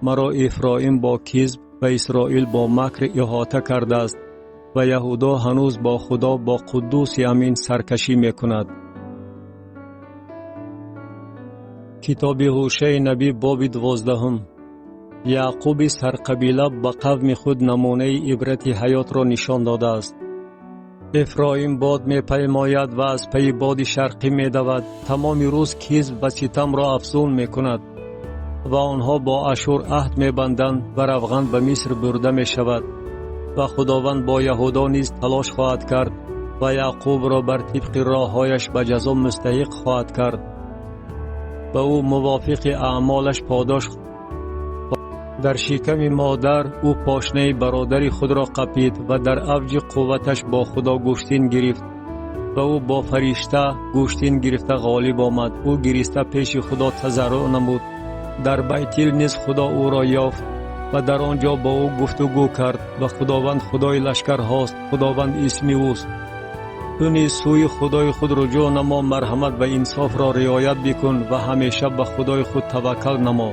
Маро Ифроим бо кизб ва Исроил бо макр иҳота кардааст ва Яҳудо ҳанӯз бо Худо, бо Қуддуси Амин саркашӣ мекунад. Китоби Ҳушаи набӣ, боби 12. Яъқуби сарқабила ба қавми худ намунаи ибрати ҳаётро нишон додааст. Эфроим бод мепаймояд ва аз пайи боди шарқӣ медавад, тамоми рӯз кизб ва ситамро афзун мекунад ва онҳо бо Ашур аҳд мебанданд ва равған ба Миср бурда мешавад. Ва Худованд бо Яҳудо низ талош хоҳад кард ва Яъқубро бар тибқи роҳҳояш ба ҷазо мустаҳиқ хоҳад кард. Ба ӯ мувофиқи аъмолаш подош. Дар шиками модар ӯ пошнаи бародари худро қапид ва дар авҷи қувваташ бо Худо гӯштин гирифт ва ӯ бо фаришта гӯштин гирифта ғолиб омад. Ӯ гириста пеши Худо тазарруъ намуд. Дар Байтил низ Худо ӯро ёфт ва дар он ҷо бо ӯ гуфтугӯ кард ва Худованд Худои лашкарҳост, Худованд исми ӯст. Ту низ сӯи Худои худ руҷӯъ намо, марҳамат ва инсофро риоят бикун ва ҳамеша ба Худои худ таваккал намо.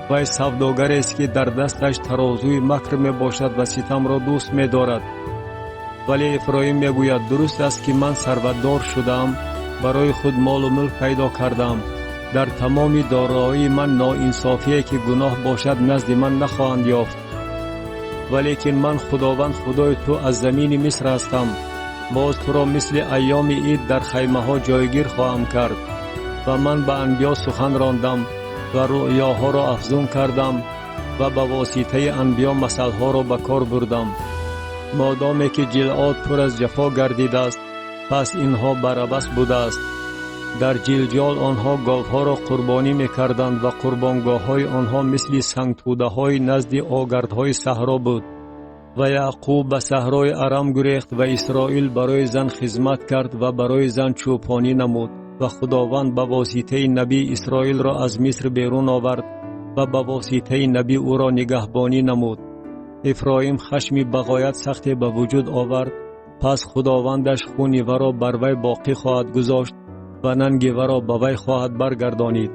Вай савдогарест, ки дар дасташ тарозуи макр мебошад ва ситамро дӯст медорад. Вале Ифроим мегӯяд: дуруст аст, ки ман сарватдор шудаам, барои худ молу мулк пайдо кардаам. Дар тамоми дороии ман ноинсофие, ки гуноҳ бошад, назди ман нахоҳанд ёфт. Валекин ман Худованд Худои ту аз замини Миср ҳастам. Боз туро мисли айёми ид дар хаймаҳо ҷойгир хоҳам кард. Ва ман ба анбиё сухан рондам ва рӯъёҳоро афзун кардам ва ба воситаи анбиё масалҳоро ба кор бурдам. Модоме ки Ҷилъод пур аз ҷафо гардидааст, пас инҳо барабас будааст. Дар Ҷилҷол онҳо говҳоро қурбонӣ мекарданд ва қурбонгоҳҳои онҳо мисли сангтӯдаҳои назди огардҳои саҳро буд. Ва Яъқуб ба саҳрои Арам гурехт ва Исроил барои зан хизмат кард ва барои зан чӯпонӣ намуд. Ва Худованд ба воситаи набӣ Исроилро аз Миср берун овард ва ба воситаи набӣ ӯро нигаҳбонӣ намуд. Ифроим хашми бағоят сахте ба вуҷуд овард, пас Худовандаш хуни варо бар вай боқӣ хоҳад гузошт ва нанги варо ба вай хоҳад баргардонид.